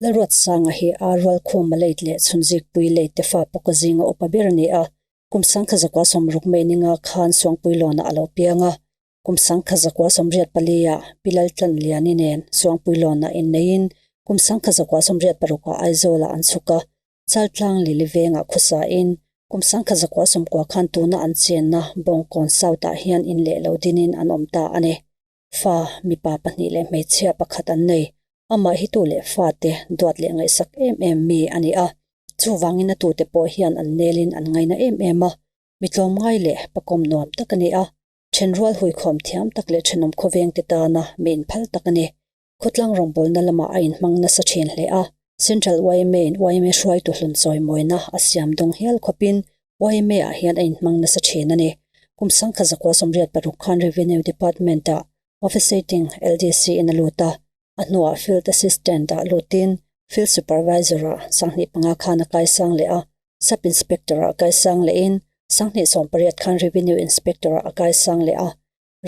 Lalruatsanga hi aa rualkhum a late leh chhunzikpui late te fa pawka zinga upa ber a ni a, kum 1960 May ninga khan Suangpuilawnah a lo piang a, kum 1984 ah Pi Laltlanliani nen Suangpuilawnah inneiin kum 1986 ah Aizawlah an chhuk a, Chaltlang Lili vengah khawsain kum 1990 khan tuna an chenna Bawngkawn South-ah hian in leh lo dinin an awm ta a ni. Fa, mipa pahnih leh hmeichhia pakhat an nei. Amah hi tu leh fate duat leh ngaihsak em em mi a ni a. Chuvangin a tute pawh hian an nelin an ngaina em em a. Mi tlawmngai leh pakawm nuam tak a ni a. Thenrual huikhawm thiam tak leh thenawm khawvengte tana mi inphal tak a ni. Khawtlang rawngbawlna lamah a inhmang nasa thin hle a. Central yma in yma hruaitu hlun chawimawina a siam dawng hial khawpin yma ah hian a inhmang nasa thin a ni. Kum 1986 khan Revenue Department ah Officiating LDC in a lut a, a hnuah Field Assistant ah lutin Field Supervisor ah 2005 khan a kaisang leh a, Sub Inspector ah kaisang lehin 2018 khan Revenue Inspector ah a kaisang leh a.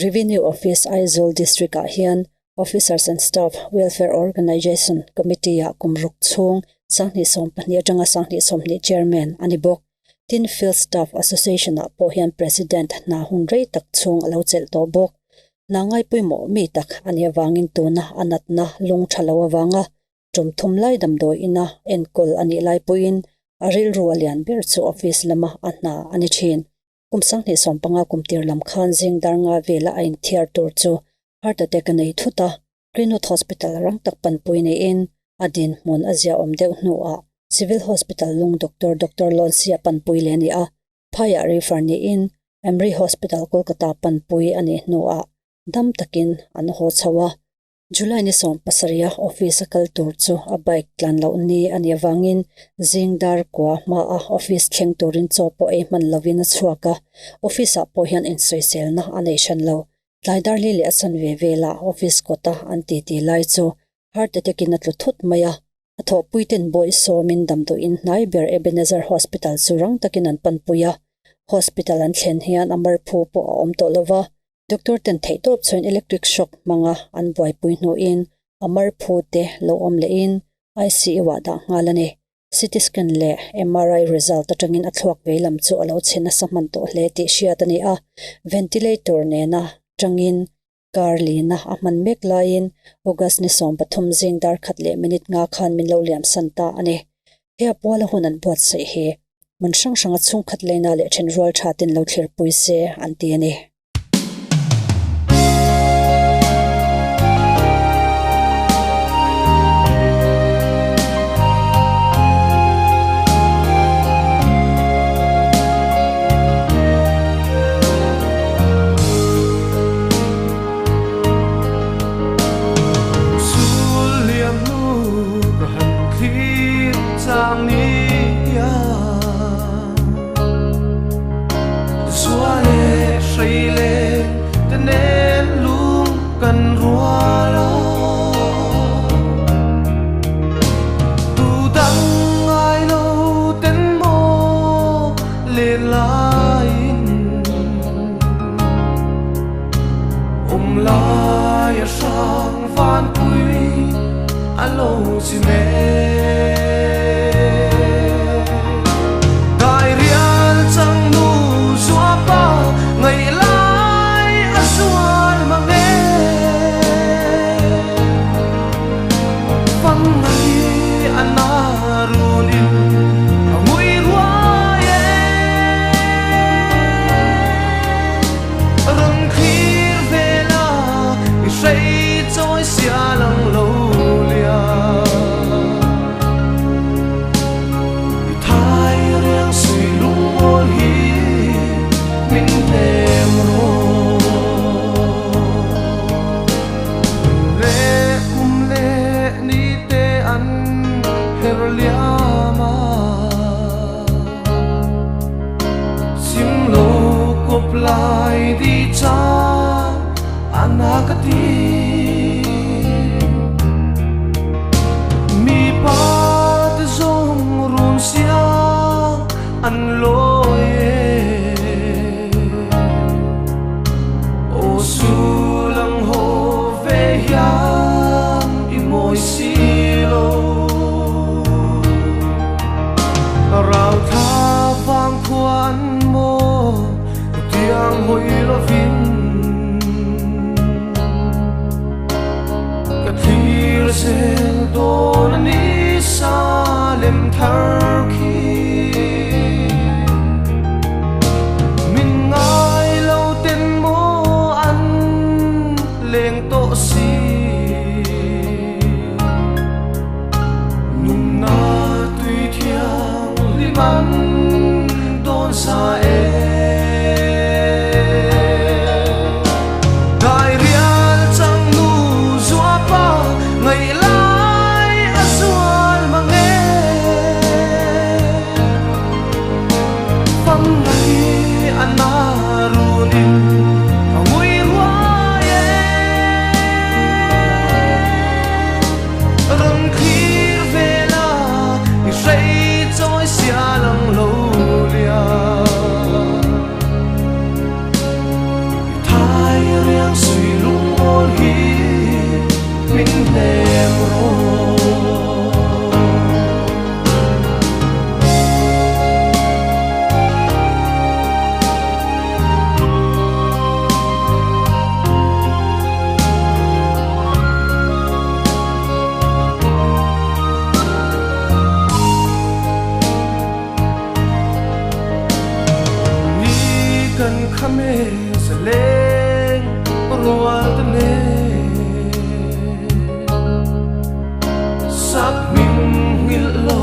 Revenue Office Aizawl District ah hian Officers and Staff Welfare Organisation Committee ah kum ruk chhung 2012 atanga 2020 Chairman a ni bawk. Tin Field Staff Association ah pawh hian President hna hun rei tak chhung a lo chelh tawh bawk. Hna ngaipawimawh mi tak a nih avangin tuna a natna lung tha lo avanga tum thum lai damdawi ina enkawl a nih lai pawhin a rilru a lian ber chu office lama a hna a ni thin. Kum 2015 kum tir lam khan zing dar nga vela a inthiar tur chu heart attack a nei thut a, Greenwood Hospital rang tak panpui niin a dinhmun a ziaawm deuh hnuah Civil Hospital lung doctor Doctor Lonsi a panpui leh a ni a, phaiah refer niin Amri Hospital Kolkata panpui a nih hnuah dam takin an haw chho a. July ni 17 a office a kal tur chu a bike tlan loh ni a nih avangin zing dar kua hmaa office thleng turin chaw pawh ei hman lovin a chhuak a, office ah pawh hian insawiselna a nei hran lo. Tlai dar li leh a chan ve velah office kawta an titi lai chu heart attack in a tlu thut mai a, a thawhpuiten bawi sawmin damdawiin hnai ber Ebenezer Hospital chu rang takin an panpui a, hospital an thlen hian a marphu pawh a awm tawh lova, Doctor ten theihtawp chuan electric shock hmanga an buaipui hnuin a marphu te lo awm lehin ICU ah dah nghal a ni. CT scan leh MRI result atangin a thluak vei lam chu a lo chhe nasa hman tawh hle tih hriat a ni a, ventilator nena tangin kar lina a hman mek laiin August ni 13 zing dar khat leh minute nga khan min lo liam san ta a ni. He a puala hun an buatsaih hi hmun hrang hranga chhungkhat leina leh thenrual tha ten lo thlirpui se an ti a ni. Sak hming nghilh lo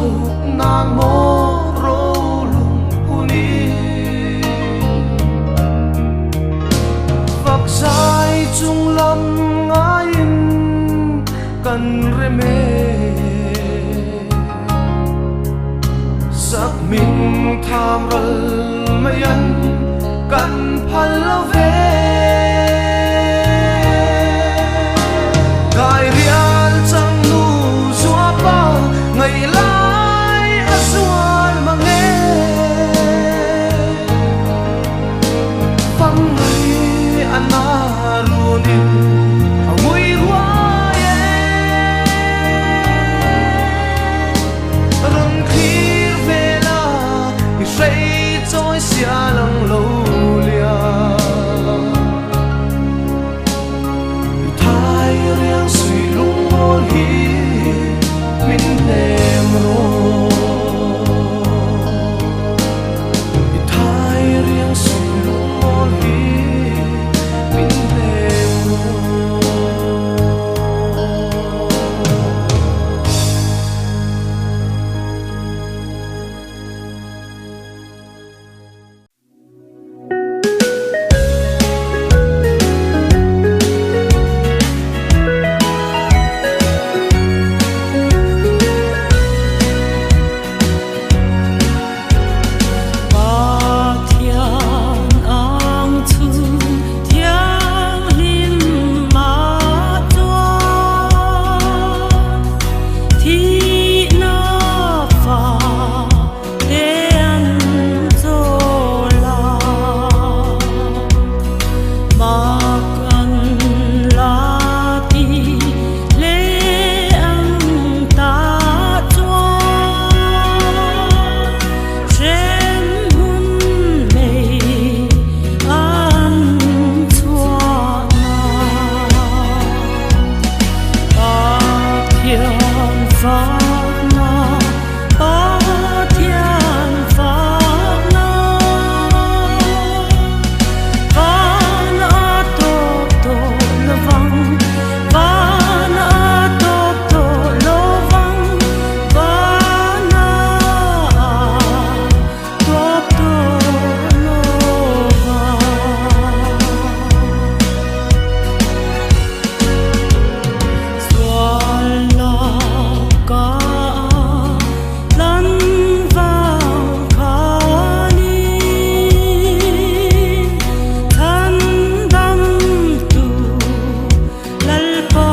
nan maw rolung huni. Fak zai chung lam ngaiin kan rem e. Sak hming tham ral mai an kan phal lo ve. Kai rial chang nu zua pa ngaih lai a zual mang e. Fang ngei a na runin a ngui ruai e. Rawn thlir ve la i hrei chawi sia lang lo lian. I thai riang sui lungmawl hi min hnem rawh. I thai riang sui lungmawl hi min hnem rawh. Pathian ang chhung thianghlim ah chuan thihna fa te an chawl a, mak an la ti hle ang ta chuan hremhmun mei an chhuah na. Pathian fakna, Pathian fakna, van a tawp tawh lovang, van a tawp tawh lovang, van a tawp tawh lovang. Sual laka lan vang khanin than dam tu Lalpa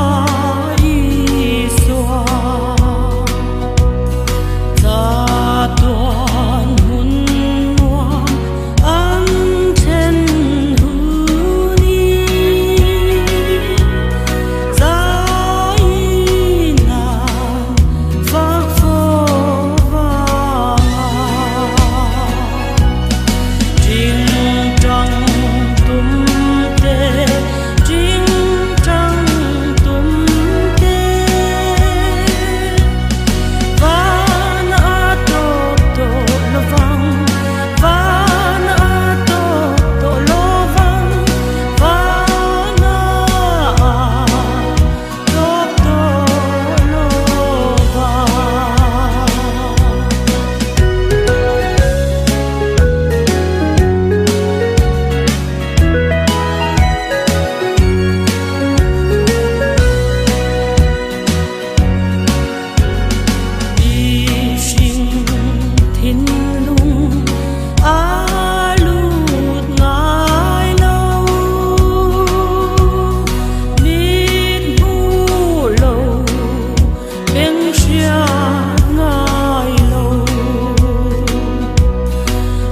Isua. Chatuan hun nuam an then hunin zaina fak fo vang. Tingtang tum te, tingtang tum te, van a tawp tawh lovang, van a tawp tawh lovang, van a tawp tawh lovang. Mihring thinlung a lut ngai lo, mit hmu lo, beng hriat ngai lo.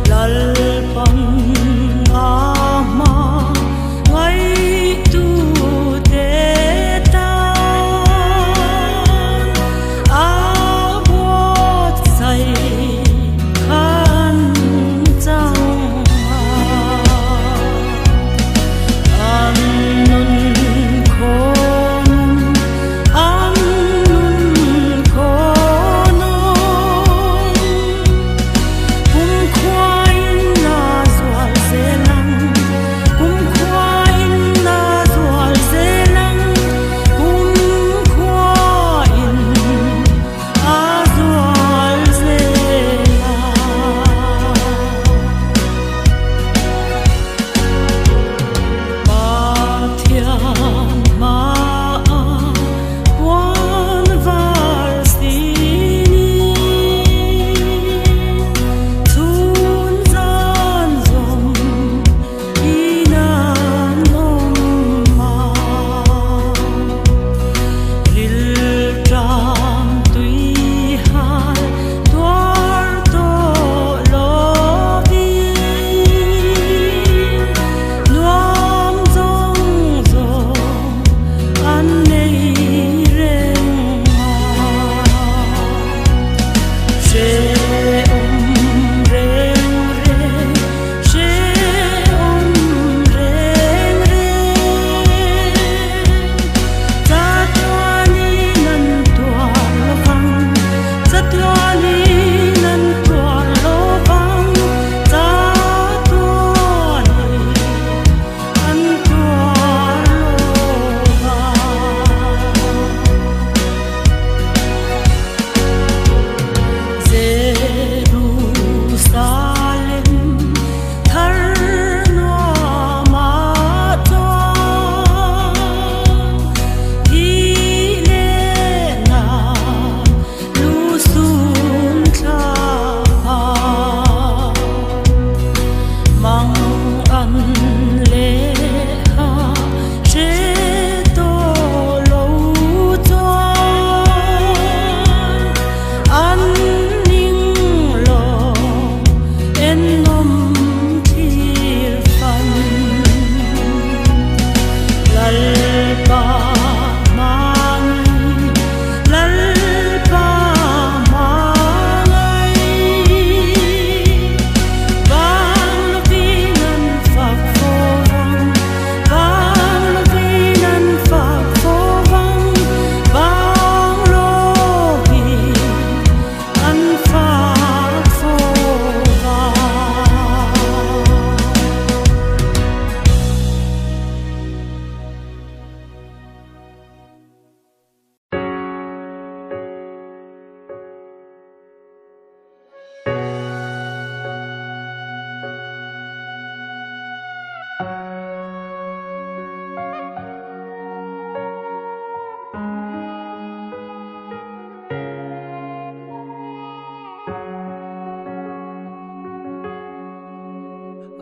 Lalpan a hma ngaitu te tan a buatsaih khan chang a. An nun khawnun, an nun khawnun.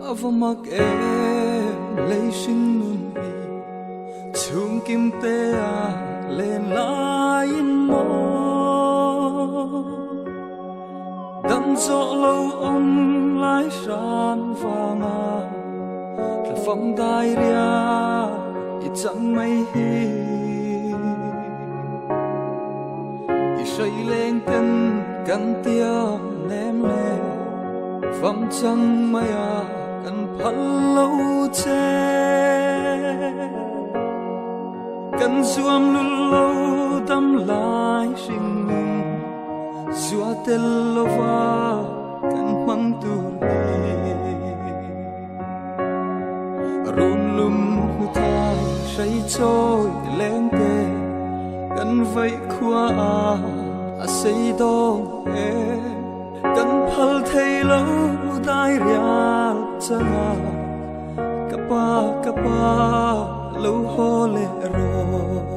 A va mak em lei hring nun hi chhung kim te a len laiin maw Dam zawh lo awm lai hran vanga tla fam dai ria i chang mai hi I hrai leng ten kan tiang nem le fam chang mai a kan phal lo che Kan zuam lul lo dam lai hring nun Zua tel lova kan hmang tur hi. Run lum hnu thai hrei chawi leng te kan vaih khua a a sei dawn e. Kan phal thei lo dai rial changa ka pa ka pa lo haw leh rawh.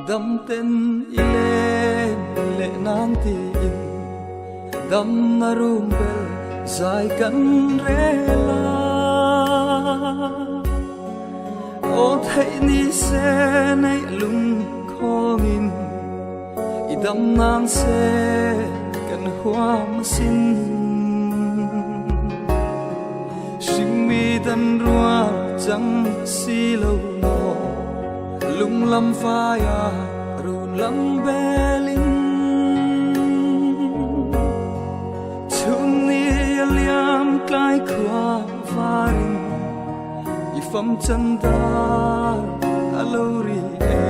Dam ten i len leh nan tiin dam na rum bel zai kan rel a. Aw theih ni se neih lung khawngin i dam nan se kan huam asin. Hringmi dan rual chang si lo maw lung lam vaia run lam belin. Chhun ni a liam tlai khua varin i fam chan dar a lo ri e.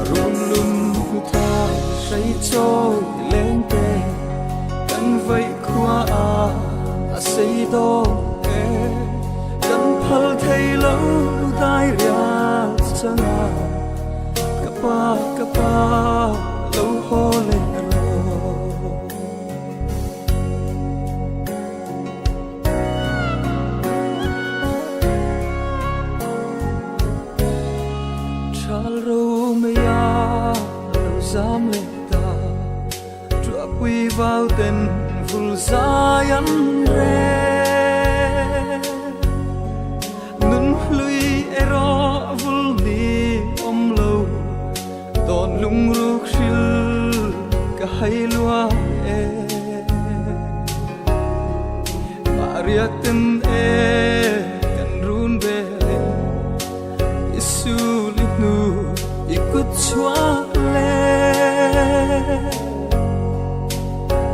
Run lum hnu thai hrei chawi leng te kan vaih khua a a sei dawn e. Kan phal thei lo dai rial changa ka pa ka pa lo haw leh rawh. Thal ro mei a lo zam leh ta, Tuahpui vau ten vul zai an rel. Nun hlui erawh vul ni awm lo, Dawn lungruk hril ka hai lua e. Mahriak ten e kan run belin i sul i hnu i kut chhuak le.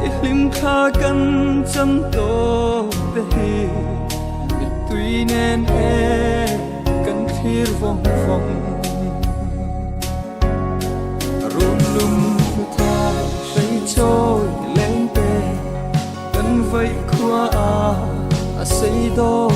I hlim thla kan chan tawk te hi mittui nen e kan thlir vawng vawng. Run lum hnu thai hrei chawi leng te kan vaih khua a a sei dawn